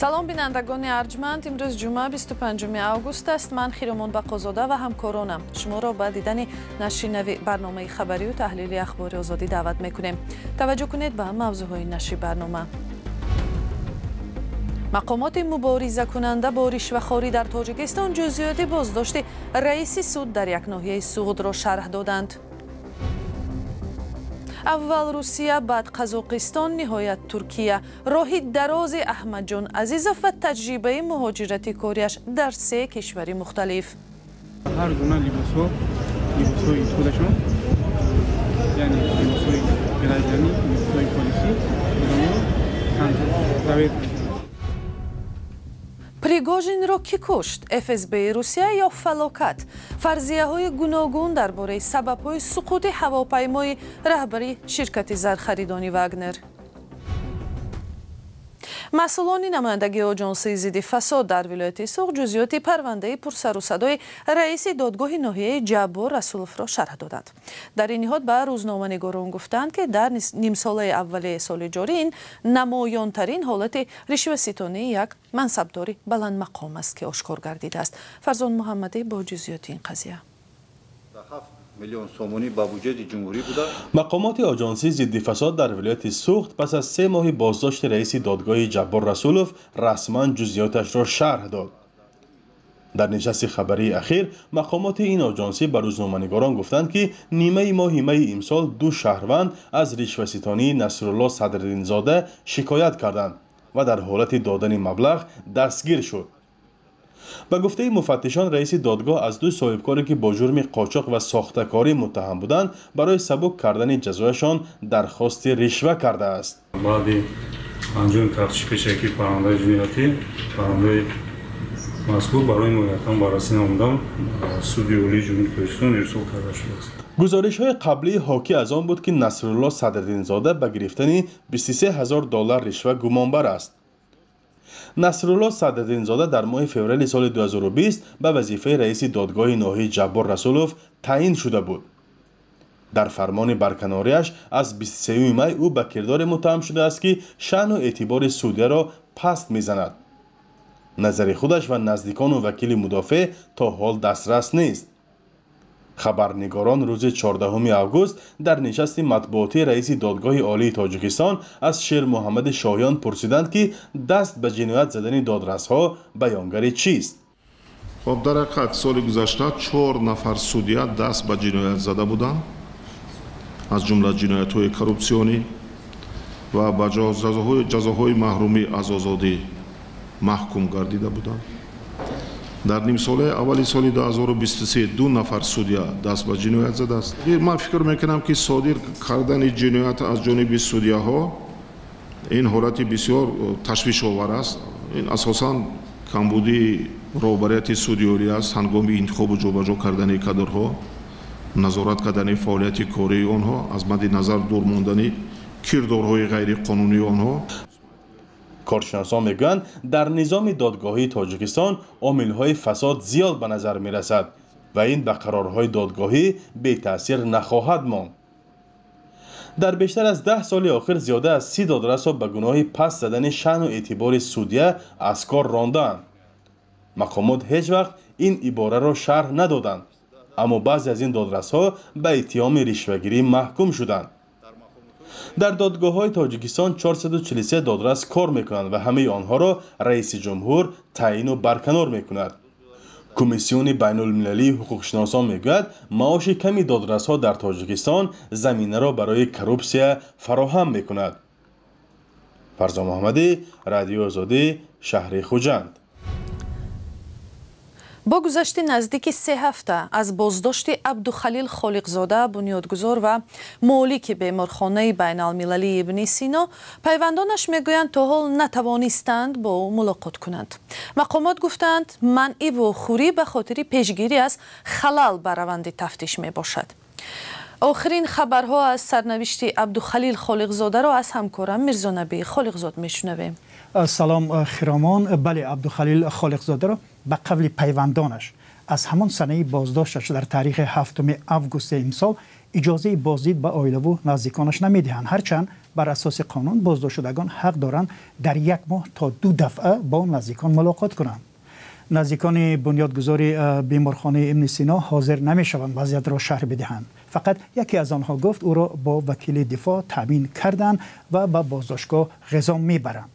Салом, бинандагони арҷманд. Имрӯз ҷумъа, 25 август аст. Ман Хиромон Бақозода ва ҳамкоронам шуморо ба дидани нашри нави барномаи хабарию таҳлили Ахбори Озодӣ даъват мекунем. Таваҷҷӯҳ кунед ба мавзӯъҳои нашри барнома. Мақомоти муборизакунанда бо ришвахорӣ дар Тоҷикистон ҷузъиёти боздошти раиси суд дар як ноҳияи Суғдро шарҳ доданд. Аввал Русия, баъд Қазоқистон, ниҳоят Туркия. Роҳи дарози Аҳмадҷон Азизов ва таҷрибаи муҳоҷирати кориаш дар се кишвари мухталиф. Ҳар гуна либосҳо, либосҳои худашон, яъне либосҳои гражданӣ, либосҳои полисӣ. Пригожинро кӣ кушт? ФСБи Русия ё фалокат? Фарзияҳои гуногун дар бораи сабабҳои суқути ҳавопаймои раҳбари ширкати зархаридони Вагнер. Масъулони намояндагии Оҷонсии зидди фасод дар вилояти Суғд ҷузъиёти парвандаи пурсарусадои раиси додгоҳи ноҳияи Ҷаббор Расуловро шарҳ доданд. Дар ин ниҳод ба рӯзноманигорон гуфтанд, ки дар нимсолаи аввали соли ҷорӣ ин намоёнтарин ҳолати ришваситонии як мансабдори баландмақом аст, ки ошкор гардидааст. Фарзон Муҳаммадӣ бо ҷузъиёти ин қазия. Миллион сомонӣ ба буҷети ҷумҳурӣ буда. Мақомоти Оҷонсии зидди фасод дар вилояти Суғд пас аз 3 моҳи боздошти раиси додгоҳи Ҷаббор Расулов расман ҷузъиёташро шарҳ дод. Дар нишасти хабарии ахир мақомоти ин оҷонсӣ ба рӯзноманигорон гуфтанд, ки нимаи моҳи майи имсол ду шаҳрванд аз ришваситонии Насрулло Садриддинзода шикоят карданд ва дар ҳолати додани маблағ дастгир шуд. Ба гуфтаи муфаттишон, раиси додгоҳ аз ду соҳибкоре, ки бо ҷурми қочоқ ва сохтакорӣ муттаҳам буданд, барои сабук кардани ҷазояшон дархости ришва кардааст. Баъди анҷоми тафтиши пешакии парвандаи ҷиноятӣ, парвандаи мазкур барои ниҳоятан баррасӣ намудан Суди Олии Ҷумҳурии Тоҷикистон ирсол карда шудааст. Гузоришҳои қаблӣ ҳокӣ аз он буд, ки Насрулло Садриддинзода ба гирифтани 23 ҳазор доллар ришва гумонбар аст. Насрулло Садриддинзода дар моҳи феврали соли 2020 ба вазифаи раиси додгоҳи ноҳияи Ҷаббор Расулов таъин шуда буд. Дар фармони барканориаш аз 23 май ӯ ба кирдоре муттаҳам шудааст, ки шаъну эътибори судяро паст мезанад. Назари худаш ва наздикону вакили мудофеъ то ҳол дастрас нест. Хабарнигорон рӯзи 14 август дар нишасти матбуотии раиси Додгоҳи Олии Тоҷикистон аз Шермуҳаммади Шоҳиён пурсиданд, ки даст ба ҷиноят задани додрасҳо баёнгари чист. Хоб, дар ҳақиқат, соли гузашта чор нафар судя даст ба ҷиноят зада буданд, аз ҷумла ҷиноятҳои коррупсионӣ, ва ба ҷазоҳои маҳрумӣ аз озодӣ маҳкум гардида буданд. Дар нимсолаи аввали соли 2023 ду нафар судя даст ба ҷиноят задааст. Ман фикр мекунам, ки содир кардани ҷиноят аз ҷониби судяҳо ин ҳолати бисёр ташвишовар аст. Ин асосан камбудии роҳбарияти судиёрӣ аст ҳангоми интихобу ҷобаҷо кардани кадрҳо, назорат кардани фаъолияти кории онҳо, аз мадди назар дур мондани кирдорҳои ғайриқонунии онҳо. Коршиносон мегӯянд, дар низоми додгоҳии Тоҷикистон омилҳои фасод зиёд ба назар мерасад ва ин ба қарорҳои додгоҳӣ бетаъсир нахоҳад монд. Дар бештар аз 10 соли охир зиёда аз 30 додрасро ба гуноҳи паст задани шаъну эътибори судя аз кор рондаанд. Мақомот ҳеҷ вақт ин ибораро шарҳ надоданд, аммо баъзе аз ин додрасҳо ба иттиҳоми ришвагирӣ маҳкум шуданд. Дар додгоҳҳои Тоҷикистон 443 додрас кор мекунанд ва ҳамаи онҳоро раиси ҷумҳур таъину барканор мекунад. Комиссиони байнулмилалии ҳуқуқшиносон мегӯяд, маоши ками додрасҳо дар Тоҷикистон заминаро барои коррупсия фароҳам мекунад. Фарзон Муҳаммадӣ, Радиои Озодӣ, шаҳри Хуҷанд. Бо гузашти наздики 3 ҳафта аз боздошти Абдухалил Холиқзода, бунёдгузор ва молики беморхонаи байналмилалии Ибни Сино, пайвандонаш мегӯянд, то ҳол натавонистанд бо ӯ мулоқот кунанд. Мақомот гуфтаанд, манъи вохӯрӣ ба хотири пешгирӣ аз халал ба раванди тафтиш мебошад. Охирин хабарҳо аз сарнавишти Абдухалил Холиқзодаро аз ҳамкорам Мирзонабӣ Холиқзод мешунавем. Салом, Хиромон. Бале, Абдухалил Холиқзодаро ба қавли пайвандонаш аз ҳамон санаи боздошташ дар таърихи 7 августи имсол иҷозаи боздид ба оилаву наздиконаш намедиҳанд, ҳарчанд Бар асоси қонун боздоштшудагон ҳақ доранд дар як моҳ то 2 дафъа бо наздикон мулоқот кунанд. Наздикони бунёдгузори беморхонаи Ибни Сино ҳозир намешаванд вазъиятро шарҳ бидиҳанд. Фақат яке аз онҳо гуфт ӯро бо вакили дифоъ таъмин карданд ва ба боздоштгоҳ ғизо мебаранд.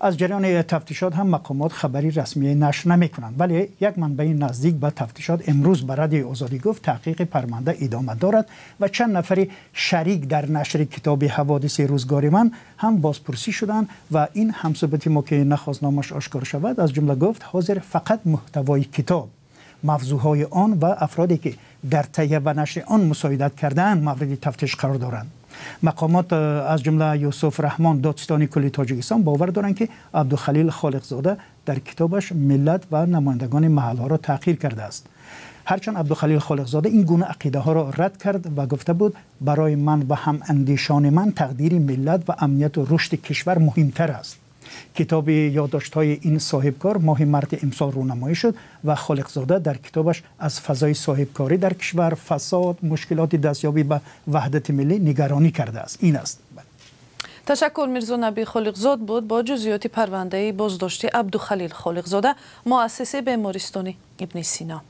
Аз ҷараёни тафтишот ҳам мақомот хабари расмӣ нашр намекунанд, вале як манбаи наздик ба тафтишот имрӯз ба Радиои Озодӣ гуфт таҳқиқи парванда идома дорад ва чанд нафари шарик дар нашри китоби ҳаводиси рӯзгори ман ҳам бозпурсӣ шуданд ва ин ҳамсӯҳбати мо ки нахост номаш ошкор шавад аз ҷумла гуфт ҳозир фақат муҳтавои китоб, мавзӯъҳои он ва афроде ки дар таҳия ва нашри он мусоидат кардаанд мавриди тафтиш қарор доранд. Мақомот аз ҷумла Юсуф Раҳмон, додситони кулли Тоҷикистон, бовар доранд ки Абдухалил Холиқзода дар китобаш миллат ва намояндагони маҳалҳоро таъқир кардааст. Ҳарчанд Абдухалил Холиқзода ин гуна ақидаҳоро рад кард ва гуфта буд барои ман ва ҳамандешони ман тақдири миллат ва амнияту рушди кишвар муҳимтар аст. Китоби ёддоштҳои ин соҳибкор моҳи марти имсол рӯнамоӣ шуд ва Холиқзода дар китобаш аз фазои соҳибкорӣ дар кишвар, фасод, мушкилоти дастёбӣ ба ваҳдати миллӣ нигаронӣ кардааст. Ин аст. Ташаккур. Мирзо Набӣ Холиқзод буд бо ҷузъиёти парвандаи боздошти Абдухалил Холиқзода, муассиси бемористони Ибни Сино.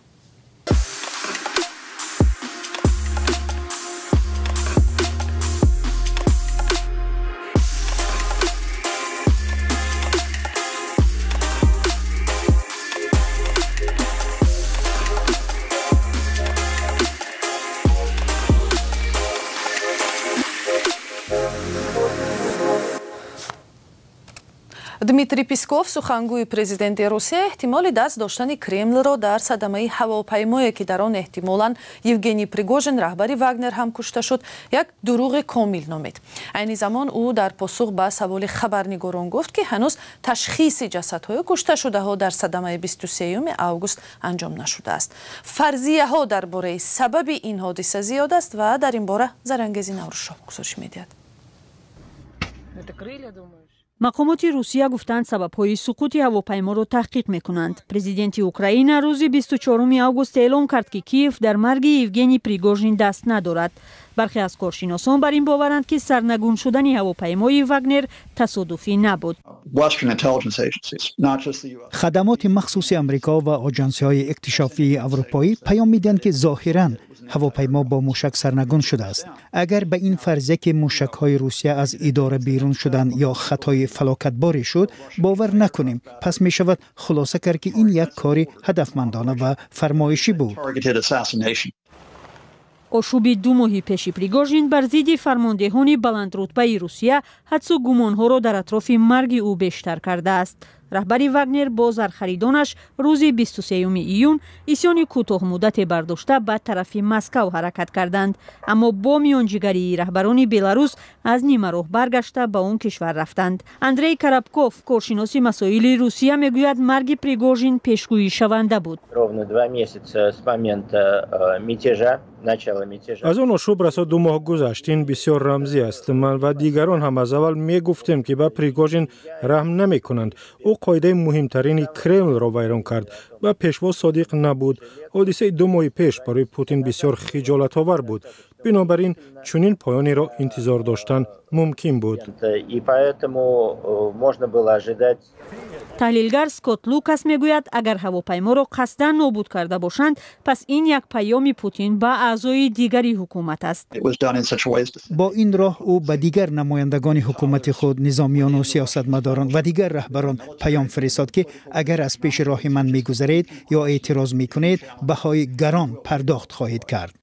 Дмитрий Песков, сухангӯи президенти Русия, эҳтимоли даст доштани Кремлро дар садамаи ҳавопаймое, ки дар он эҳтимолан Евгений Пригожин, раҳбари Вагнер, ҳам кушта шуд, як дурӯғи комил номид. Айни замон ӯ дар посух ба саволи хабарнигорон гуфт, ки ҳанӯз ташхиси ҷасадҳои кушташудаҳо дар садамаи 23 август анҷом нашудааст. Фарзияҳо дар бораи сабаби ин ҳодиса зиёд аст ва дар ин бора Зарангези Наврӯзшоҳ гузориш медиҳад. Мақомоти Русия гуфтанд сабабҳои суқути ҳавопайморо таҳқиқ мекунанд. Президенти Украина рӯзи 24 август эълон кард, ки Киев дар марги Евгений Пригожин даст надорад. Бархе аз коршиносон бар ин боваранд, ки сарнагун шудани ҳавопаймои Вагнер тасодуфӣ набуд. Хадамоти махсуси Амрико ва оҷансиҳои иктишофии аврупоӣ паём медиҳанд, ки зоҳиран ҳавопаймо бо мушак сарнагун шудааст. Агар ба ин фарзия, ки мушакҳои Русия аз идора берун шуданд ё хатои фалокатборе шуд, бовар накунем, пас мешавад хулоса кард, ки ин як кори ҳадафмандона ва фармоишӣ буд. Ошӯби 2 моҳи пеши Пригожин бар зидди фармондеҳони баландрутбаи Русия ҳадсу гумонҳоро дар атрофи марги ӯ бештар кардааст. Раҳбари Вагнер бо зархаридонаш рӯзи 23 июн исёни кӯтоҳмуддате бардошта ба тарафи Москав ҳаракат карданд, аммо бо миёнҷигарии раҳбарони Беларус аз нимароҳ баргашта ба он кишвар рафтанд. Андрей Карабков, коршиноси масоили Русия, мегӯяд марги Пригожин пешгӯишаванда буд. Аз он ошӯб расо 2 моҳ гузашт. Ин бисёр рамзӣ аст. Ман ва дигарон ҳам аз аввал мегуфтем, ки ба Пригожин раҳм намекунанд. Ӯ қоидаи муҳимтарини Кремлро вайрон кард. Ба пешво содиқ набуд. Ҳодисаи 2 моҳи пеш барои Путин бисёр хиҷолатовар буд. Бинобар ин чунин поёнеро интизор доштан мумкин буд. Таҳлилгар Скотт Лукас мегӯяд, агар ҳавопайморо қасдан нобуд карда бошанд, пас ин як паёми Путин ба аъзои дигари ҳукумат аст. Бо ин роҳ ӯ ба дигар намояндагони ҳукумати худ, низомиёну сиёсатмадорон ва дигар раҳбарон паём фиристод, ки агар аз пеши роҳи ман мегузаред ё эътироз мекунед, баҳои гарон пардохт хоҳед кард.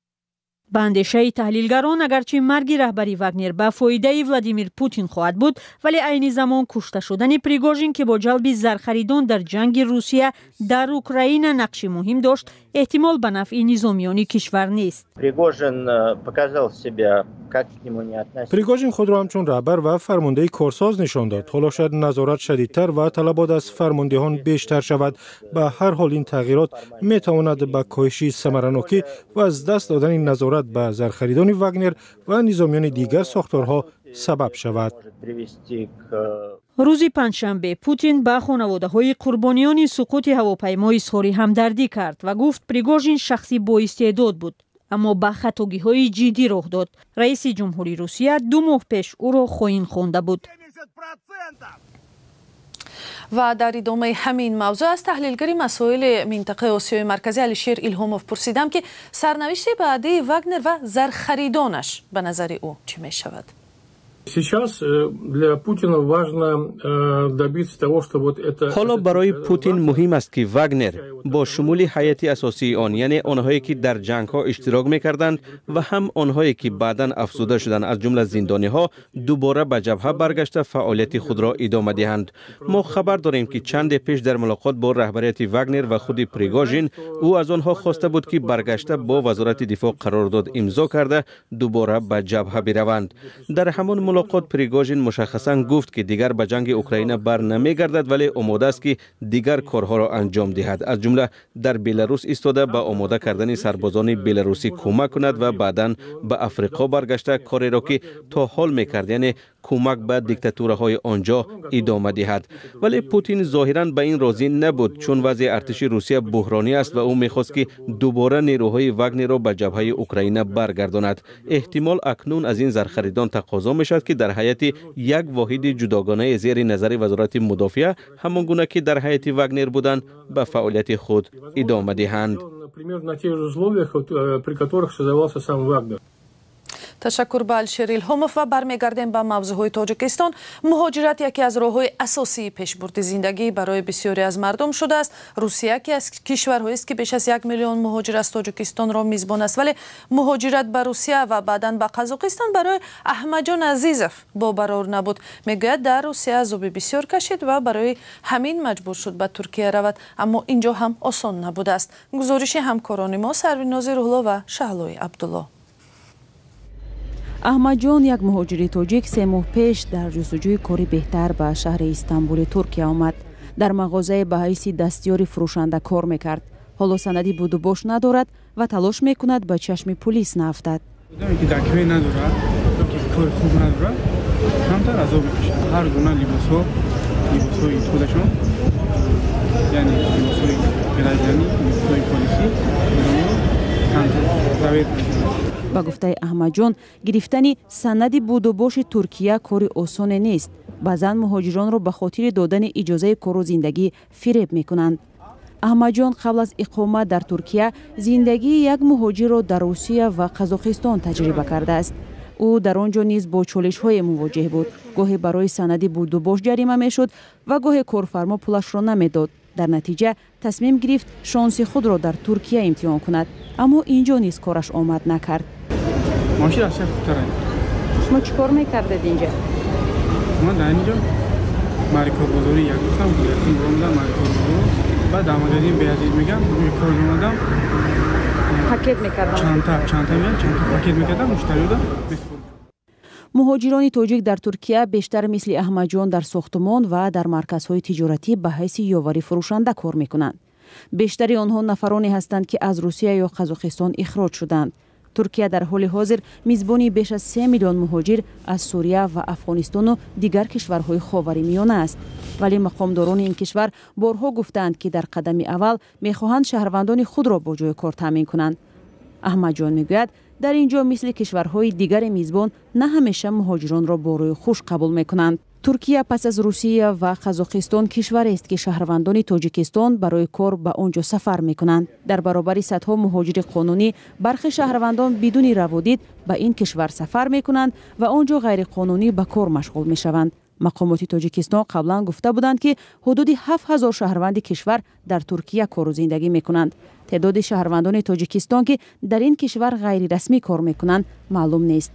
Ба андешаи таҳлилгарон, агарчи марги раҳбари Вагнер ба фоидаи Владимир Путин хоҳад буд, вале айни замон кушта шудани Пригожин, ки бо ҷалби зархаридон дар ҷанги Русия дар Украина нақши муҳим дошт, эҳтимол ба нафъи низомиёни кишвар нест. Пригожин худро ҳамчун раҳбар ва фармондеҳи корсоз нишон дод. Ҳоло шояд назорат шадидтар ва талабот аз фармондеҳон бештар шавад. Ба ҳар ҳол ин тағйирот метавонад ба коҳиши самаранокӣ ва аз даст додани назорат ба зархаридони Вагнер ва низомиёни дигар сохторҳо сабаб шавад. Рӯзи панҷшанбе Путин ба хонаводаҳои қурбониёни суқути ҳавопаймо изҳори ҳамдардӣ кард ва гуфт Пригожин шахси боистеъдод буд. Аммо ба хатогиҳои ҷиддӣ роҳ дод. Раиси ҷумҳури Русия 2 моҳ пеш ӯро хоин хонда буд. Ва дар идомаи ҳамин мавзӯъ аз таҳлилгари масоили минтақаи Осиёи Марказӣ Алишер Илҳомов пурсидам, ки сарнавишти баъдии Вагнер ва зархаридонаш ба назари ӯ чӣ мешавад? Сейчас для Путина важно добиться того, что вот это... Ҳоло барои Путин муҳим аст, ки Вагнер бо шумули ҳайати асосии он, яъне онҳое ки дар ҷангҳо иштирок мекарданд ва ҳам онҳое ки баъдан афзуда шуданд, аз ҷумла зиндониҳо, дубора ба ҷабҳа баргашта фаъолияти худро идома диҳанд. Мо хабар дорем, ки чанде пеш дар мулоқот бо раҳбарияти Вагнер ва худи Пригожин ӯ аз онҳо хоста буд, ки баргашта бо вазорати дифоъ қарордод имзо карда дубора ба ҷабҳа бираванд. Дар ҳамон мулоқот Пригожин мушаххасан гуфт, ки дигар ба ҷанги Украина бар намегардад, вале омода аст, ки дигар корҳоро анҷом диҳад, аз ҷумла дар Беларус истода ба омода кардани сарбозони беларусӣ кӯмак кунад ва баъдан ба Африқо баргашта кореро, ки то ҳол мекард, яъне кӯмак ба диктатураҳои он ҷо идома диҳад. Вале Путин зоҳиран ба ин розӣ набуд, чун вазъи артиши Русия буҳронӣ аст ва ӯ мехост, ки дубора нерӯҳои Вагнерро ба ҷабҳаи Украина баргардонад. Эҳтимол акнун аз ин зархаридон тақозо мешавад, ки дар ҳайати як воҳиди ҷудогонаи зери назари вазорати мудофиа, ҳамон гуна ки дар ҳайати Вагнер буданд, ба фаъолияти худ идома диҳанд. Ташаккур ба Алишер Илҳомов ва бармегардем ба мавзӯъҳои Тоҷикистон. Муҳоҷират яке аз роҳҳои асосии пешбурди зиндагӣ барои бисёре аз мардум шудааст. Русия яке аз кишварҳоест, ки беш аз 1 миллион муҳоҷир аз Тоҷикистонро мизбон аст. Вале муҳоҷират ба Русия ва баъдан ба Қазоқистон барои Аҳмадҷон Азизов бобарор набуд. Мегӯяд, дар Русия азоби бисёр кашид ва барои ҳамин маҷбур шуд ба Туркия равад. Аммо инҷо ҳам осон набудааст. Гузориши ҳамкорони мо Сарвинози Руҳло ва Шаҳлои Абдулло. Аҳмадҷон, як муҳоҷири тоҷик, 3 моҳ пеш дар ҷустуҷӯи кори беҳтар ба шаҳри Истанбули Туркия омад. Дар мағозае ба ҳайси дастёри фурӯшанда кор мекард. Ҳоло санади будубош надорад ва талош мекунад ба чашми пулис наафтад. Одаме ки документ надорад, ки кори хуб надорад, камтар азоб мекашад. Ҳар гуна либосҳо, либосҳои худашон, яъне либосҳои гражданӣ, либосҳои полисӣ, камтар завед мекунад. Ба гуфтаи Аҳмадҷон, гирифтани санади будубоши Туркия кори осоне нест. Баъзан муҳоҷиронро ба хотири додани иҷозаи кору зиндагӣ фиреб мекунанд. Аҳмадҷон қабл аз иқомат дар Туркия зиндагии як муҳоҷирро дар Русия ва Қазоқистон таҷриба кардааст. Ӯ дар он ҷо низ бо чолишҳое мувоҷеҳ буд. Гоҳе барои санади будубош ҷарима мешуд ва гоҳе корфармо пулашро намедод. Дар натиҷа тасмим гирифт шонси худро дар Туркия имтиҳон кунад. Аммо инҷо низ кораш омад накард. Мошин аз хубтар аст. Шумо чӣ кор мекардед инҷа? Ман дар инҷо марикорбозорӣ як гуфтам, якум омадам марикорбозор, баъд дар магазин Беазиз мегам, кор омадам. Пакет мекардам. Чанта меям, чанта пакет мекардам, муштариёда месупурдам. Муҳоҷирони тоҷик дар Туркия бештар мисли Аҳмадҷон дар сохтумон ва дар марказҳои тиҷоратӣ ба ҳайси ёвари фурӯшанда кор мекунанд. Бештари онҳо нафароне ҳастанд, ки аз Русия ё Қазоқистон ихроҷ шуданд. Туркия дар ҳоли ҳозир мизбони беш аз 3 миллион муҳоҷир аз Сурия ва Афғонистону дигар кишварҳои Ховари Миёна аст. Вале мақомдорони ин кишвар борҳо гуфтаанд, ки дар қадами аввал мехоҳанд шаҳрвандони худро бо ҷои кор таъмин кунанд. Аҳмадҷон мегӯяд, дар ин ҷо мисли кишварҳои дигари мизбон на ҳамеша муҳоҷиронро бо рӯи хуш қабул мекунанд. Туркия пас аз Русия ва Қазоқистон кишварест, ки шаҳрвандони Тоҷикистон барои кор ба он ҷо сафар мекунанд. Дар баробари садҳо муҳоҷири қонунӣ, бархе шаҳрвандон бидуни раводид ба ин кишвар сафар мекунанд ва он ҷо ғайриқонунӣ ба кор машғул мешаванд. Мақомоти Тоҷикистон қаблан гуфта буданд, ки ҳудуди 7000 шаҳрванди кишвар дар Туркия кору зиндагӣ мекунанд. Теъдоди шаҳрвандони Тоҷикистон, ки дар ин кишвар ғайрирасмӣ кор мекунанд, маълум нест.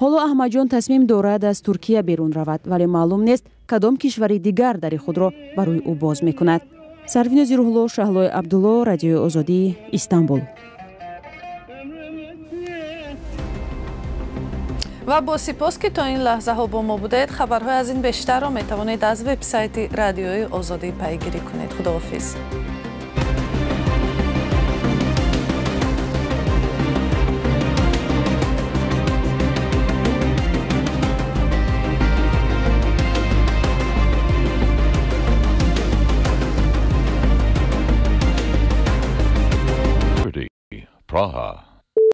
Ҳоло Аҳмадҷон тасмим дорад аз Туркия берун равад, вале маълум нест, кадом кишвари дигар дари худро барои ӯ боз мекунад. Сарвинози Руҳло, Шаҳлои Абдулло, Радиои Озодӣ, Истанбул. Ва бо сипос, ки то ин лаҳзаҳо бо мо будаед. Хабарҳои аз ин бештарро метавонед аз вебсайти Радиои Озодӣ пайгирӣ кунед. Худоҳофиз. Praha.